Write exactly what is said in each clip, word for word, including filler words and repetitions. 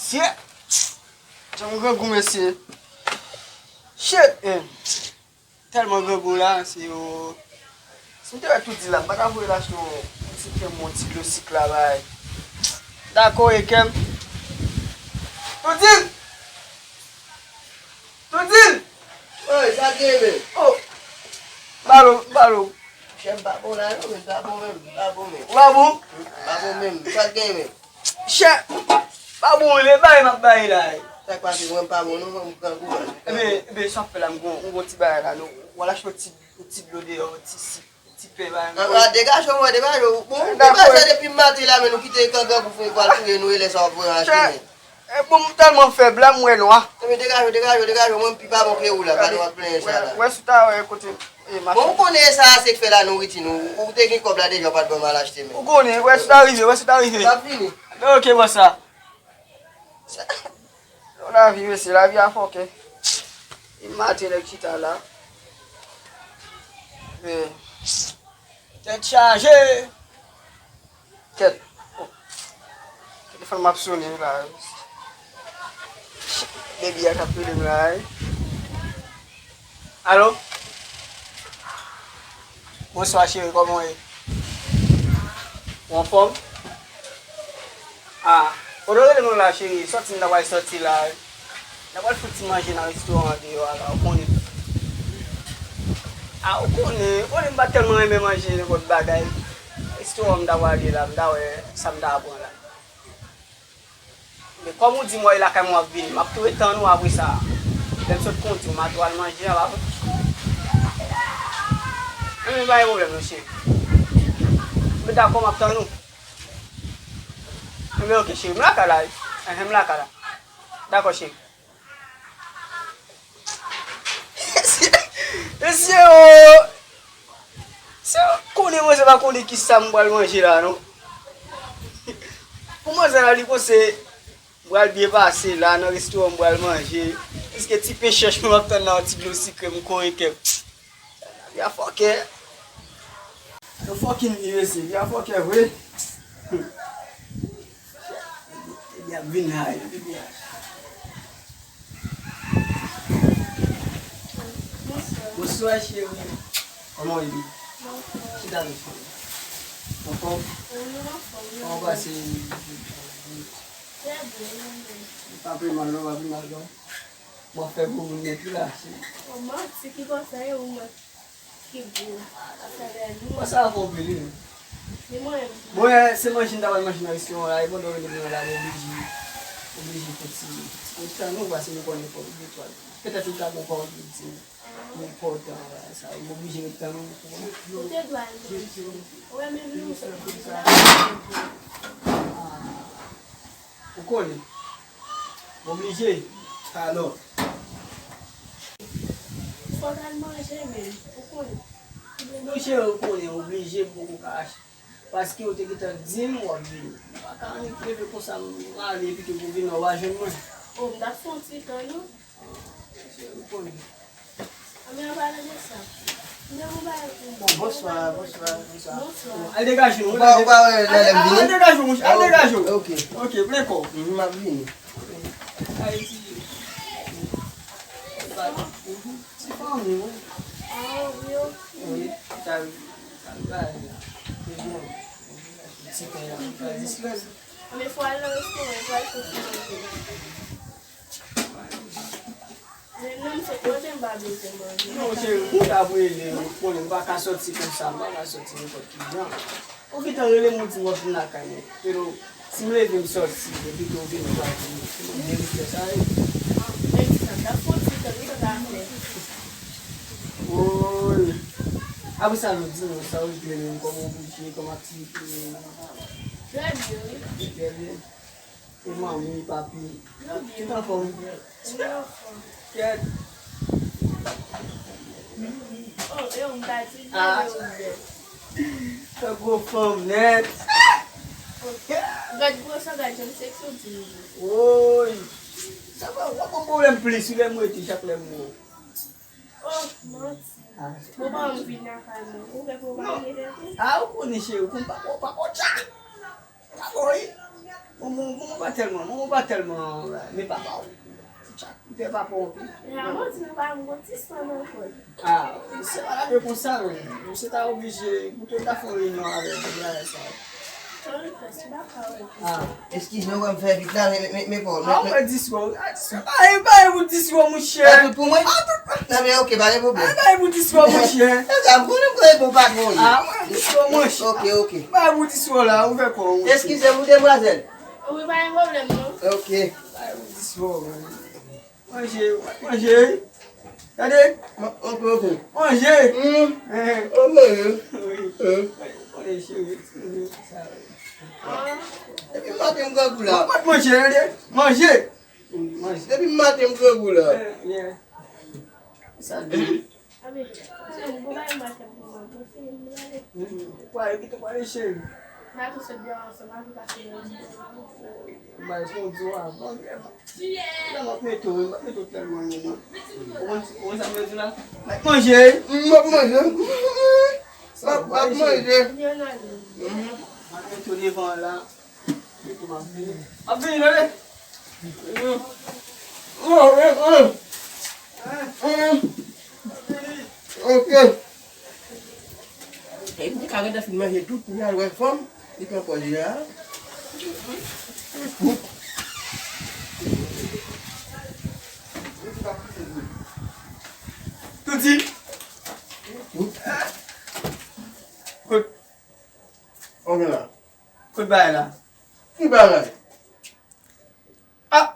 Shit! Jan m grangou, mesye. Shit, man. Tèlman grangou la, se yo. Si m te wè Toudi la, m pa ta voye l achte yon ti krèm, yon ti dlo sik la, bay. Dakò, e kè m. Toudi! Toudi! Oy, sa k gen, men? Oh! Balo, balo. Chè, m pa bon la, non, men m pa bon menm, m pa bon menm. Ou pa bon? M pa bon menm, sa k gen, men? Chè, pa bon, men bagay m ap bay la. Sa k pase, mwen m pa bon, non, mwen m grangou la. Ebyen, ebyen, sa w ap fè la, m gon, m gon ti bagay la, non. W al achte yon ti, yon ti dlo deyò, yon ti sik, yon ti pen, bagay. Ah, ah, degaje w, mwen, degaje w. Bon, ou degaje depi maten la, men nou kite kan grangou fou, pou al touye nou, e lè sa w ap voye an achte, men. E bon, m tèlman fèb la, m wè nwa. Ebyen, degaje w, degaje w, degaje w, mwen m pi pa bon ke ou la, pa nou ap plenyen sa la. Wè, wè, si w ta wè kote, e, machin. Bon, ou konnen sa a se k fè la nouriti nou. Ou te gen kòb la deja, ou pa t ban m al achte, men. Ou konnen, wè, si w ta rive, wè, si w ta rive. M ap vini. Ok, bòs la. Sa, yon lavi, mesye, lavi a fòkè. E maten, nèg chita la. Men, tèt chaje. Kèt. Oh. Telefòn m ap sonnen la. Baby a k ap rele m la, wi. Alo? Bonswa, cheri, kòman w ye? Ou anfòm? Ah, kote w rele mwen la, cheri? Sòti m ta pral sòti la. N a pral fout ti manje nan restoran an deyò a la, ou konnen. Ah, ou konnen, ou konnen m pa tèlman renmen manje nenpòt bagay. Restoran m ta prale la, m ta wè sa m ta pran la. Men kòm ou di m wè lakay mwen w ap vini, m ap tou ret tann ou apre sa. Lè m sot kondi, m a tou al manje a, pa vre? Enben, pa gen pwoblèm non, cheri. Men dakò, m ap tann ou. Enben, ok, cheri, m lakay la, wi. Enhen, m lakay la. Dakò, cheri. Mesye, o! Se konnen mwen, se pa konnen kisa m pral manje la, non. Pou manzè la, li panse m pral byen pase la, nan restoran m pral manje. Piske ti pen chèch mwen m ap tann nan, yon ti dlo sikre, m kore kè m. Lavi a fòkè. Yo fucking vi, mesye. Vi a fòkè vre. Epi ap vin la, epi byen. Bonswa, cheri. Kòman w ye? Chita doucement. Anfòm? Wi, anfòm. Kòman w pase? Trè byen, mwen menm. Pa pi mal non, pa pi mal non. Mwen fè gwo moun nèt wi la, cheri. O, manti, ki bò sa ye ou mwen? Ki gwo. Sa fè bèl wi. Bon, sa fè w pil wi. Ni mwen menm. Bon, e, se manje n ta pral manje nan restoran la, e pandan w rele mwen la, mwen oblije, oblije fè ti, ti kout tan nou, paske nou konnen fò nou gen twa. Petèt ou ta gon pawòl pou di m. Enpòtan, sa, m oblije ret tann ou, ou konprann? Ou te dwe al manje. Ou wè menm nou, se pou sa. Ou konnen. M oblije. Alò. Fò w al manje, men, ou konnen. Monchè, ou konnen, oblije, m poko ka achte. Paske ou te gentan di m w ap vini. M pa ka annik leve konsa, m ale epi tou pou vini, w pa jwenn mwen. O, m t ap fè yon ti tan, non. Mesye, ou konnen. Anben, an palan de sa, m gen yon bagay pou ou. Bon, bonswa, bonswa, bonswa. Bonswa. Bon, al degaje w, ou pa, ou pa wè lè, lè m vini? Al degaje w, monchè, al degaje w. Ok. Ok, plen kò w. Mhm, m ap vini. Ayiti. Ti fanmi, wi. Ah, wi, ok. Wi, sa, sa, sa, se bon. Ti pen an, sa distrè. Men fò al nan restoran, fò al fè ti manje. Men non, se kote m pa bezwen manje. Non, cheri, ou ta pou ede m, ou konnen m pa ka sòti konsa, m pa ka sòti nenpòt ki jan. Ou gentan rele m, ou di m w ap vin lakay mwen. Pero, si m leve m sòti, epi ke w vini, ou pa vini. Se mwen ki merite sa ye. Menm si sa ta fon ti tan, nou sa ta fè. Woy. Apre sa, nou di nou, sa w regle menm, kòman w bouje, kòman aktivite w ye? Trè byen, wi. Trè byen. E manmi, papi? Yo byen. Tout anfòm? Wi, anfòm. Kèt. Oh, e ou m ta di, ah, yo byen. Sa gwo fanm nèt. Oh, gad gwosè, gad jan m seksi, w di m. Woy. Sa pa, w ap ban m pwoblèm plis, wi, lè m rete, chak lè m wè w. Oh, manti. Ah. Bon, pa anvi nan kay mwen. Ou fè pou w pa vini tèt ou? Ah, ou konnen, cheri, ou konn pa, ou pa konn sa. Sa bon, wi. Bon, bon, bon, Ou pa tèlman, ou pa tèlman, men papa w. Tchak, ou te papa w anpil. Mwen di nou pa yon ti san nan kò. Ah, se pa la de konsa, men. Misye ta oblije, pou te ta fè yon reyinyon avè l, pou bagay sa. Ah, eskize m, m fè vit la, men, men, men, men, bon, ah, men, ou fè diskou, ah, diskou, pa, pa pou diskou, monchè. Tout pou mwen? Ah, tout. Non, men, ok, pa gen pwoblèm. Ah, pa pou diskou, monchè. E sa, m konnen m konnen bon patwon, wi. Ah, pa diskou, monchè. Ok, ok. Pa pou diskou la, ou fè kò, monchè. Eskize m, demwazèl. Wi, pa gen pwoblèm, non. Ok. Pa pou diskou, man. Manje, manje. Gade. Ma-, ok, ok. Manje. Mm. Eh. Oh, manje. Wi. Eh. Manje, cheri. Manje. Sa, wi. Ah. Depi maten m grangou la. Manje, gade. Manje. Manje. Depi maten m grangou la. Eh, yeah. Sa di. Pwale, kite pwale, cheri. Bay, bon, di w a, bon, vrèman. Lè m ap mete w, m ap mete w tèlman lwen, non. Ou konn, ou konn sa m vle di la? M ap manje. M ap manje. M ap, m ap manje. M ap mete w devan la. M ap vini, tande. Ok. E m te ka gentan fin manje tout pou m al wè fanm. Li pran pòz li a. Touti. Kot. Kote bagay la? Ki bagay? Ah!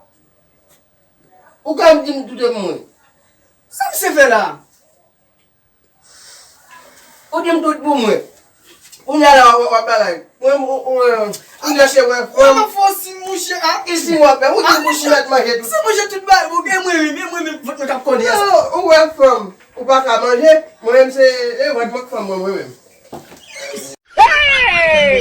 Ou ka di m tout e mwen. Sa misye fè la? Ou di m tout pou mwen. Kounye a la w ap, w ap bagay. Mwen, ou, ou, ou, ou chache wè fanm. Mwen fò si mouche a. Ki si w ap fè? Ou di m pou si mèt manje tout. Si manje tout bagay, bon, e mwen menm, e mwen menm, vant mwen k ap kòde a. Non, ou wè fanm. Ou pa ka manje. Mwen menm se, e vant mwen k fanm mwen, mwen menm. Hey!